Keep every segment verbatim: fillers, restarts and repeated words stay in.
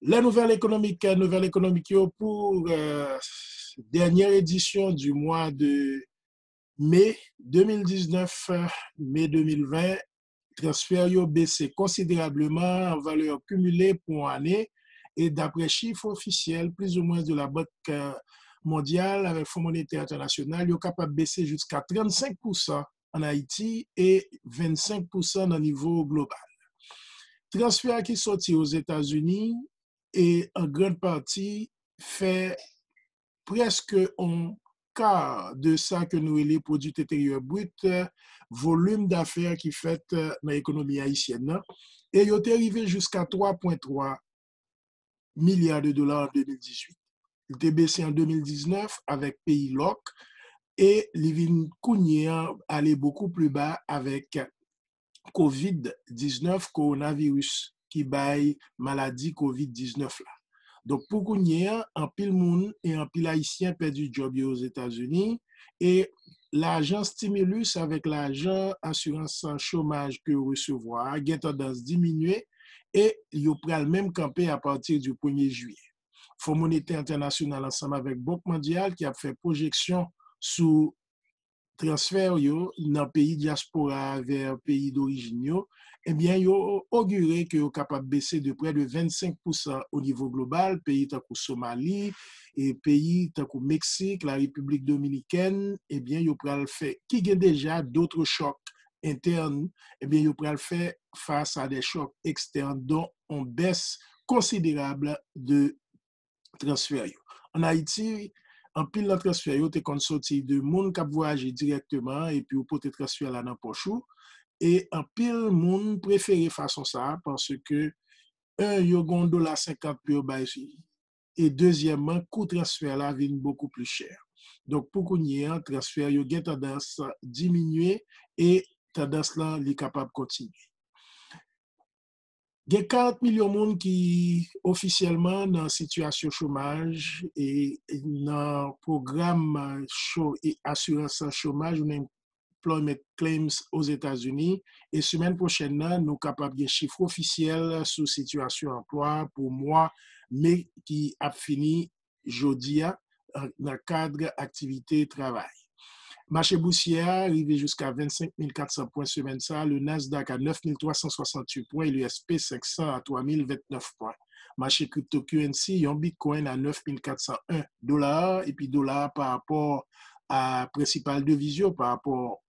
Les nouvelles économiques, nouvèl ekonomik yo pou euh, dènyè edisyon du mois de mai deux mille dix-neuf, mai deux mille vingt, transfè yo bese konsiderableman an valè kimile pou ane, e daprè chif ofisyèl, plizoumwen de la Bank Mondyal avèk Fon Monetè Entènasyonal, yo kapab bese jiska trannsenk pousan an Ayiti e vennsenk pousan nan nivo global. Transfè ki soti Ozetazini e an grand pati fè prèske on ka de sa ke nou rele pwodui enteryè brit, volim dafè ki fèt nan ekonomi ayisyèn nan, e yo te rive jiska twa pwen twa milya de dola an de mil dizuit. Li te bese an de mil diznèf avèk peyi lòk, e li vin kounye an ale bokou pli ba avèk kovid diznèf, kowonaviris ki bay maladi kovid diznèf la. Donk, pou kounye an, anpil moun e anpil Ayisyen pèdi djòb yo Ozetazini, e lajan stimulus avèk lajan asirans chomaj ke yo resevwa a gen tandans diminye, e yo pral menm kanpe apati di premye jiyè. Fon Monetè Entènasyonal ansanm avèk Bank Mondyal ki ap fè pwojeksyon sou transfè yo nan peyi dyaspora a vè peyi dorijin yo, ebyen, yo ogire ke yo kapab bese de prè de vennsenk pousan o nivo global, peyi tankou Somali, e peyi tankou Meksik, la Repiblik Dominikèn, ebyen, yo pral fè, ki gen deja d'autres chocs internes, ebyen, yo pral fè face à des chocs externes, dont on baisse considérable de transfè yo. An Ayiti, anpil nan transfè yo te konn soti de moun k ap vwayaje dirèkteman epi ou pote transfè la nan pòch ou. E anpil moun prefere fason sa a paske, en, yo gen yon dola senkant pou yo bay, e dezyèmman, kou transfè la vin bokou pli chè. Donk, pou kounye an, transfè yo gen tandans diminye e tandans lan, li kapab kontinye. Gen karant milyon moun ki ofisyèlman nan sitiyasyon chomaj e nan pwogram cho-, e asirans chomaj, Unemployment Claims, Ozetazini. E semèn pwochèn nan, nou kapab gen chif ofisyèl sou sitiyasyon anplwa pou mwa me ki ap fini jodi a, nan kad aktivite travay. Mache bousyè a rive jiska vennsenk mil katsan pwen semèn sa a, le Nasdaq a nèf mil twa san swasantuit pwen e le S P senk san a twa mil ventnèf pwen. Mache cryptocurrency, yon Bitcoin a nèf mil katsan en dola, epi dola a pa rapò a prensipal deviz yo, pa rapò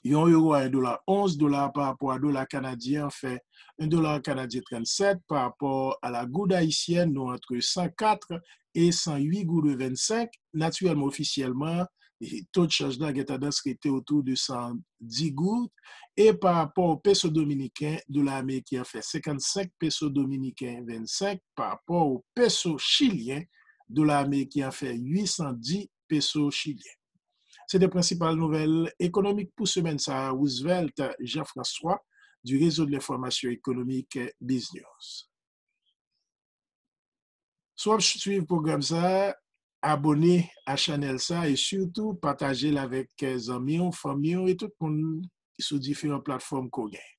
yon euro a en dola onz, dola pa rapò a dola kanadyen an fè en dola kanadyen trannsèt, pa rapò a la goud ayisyèn, nou antre san kat e san uit goud vennsenk. Natirèlman, ofisyèlman, to de chanj la gen tandans rete otou de san dis goud. E pa rapò o peso dominiken, dola ameriken an fè senkannsenk peso dominiken vennsenk, pa rapò o peso chilyen, dola ameriken an fè uit san dis peso chilyen. Se te prensipal nouvèl ekonomik pou semèn sa a, Roosevelt Jean-François, du Réseau de l'Information Économique, Biz News. Si w ap swiv pwogram sa a, abòne a chanèl sa a e sitou pataje l avèk zanmi w, fanmi w e tout moun sou diferan platfòm ke w genyen.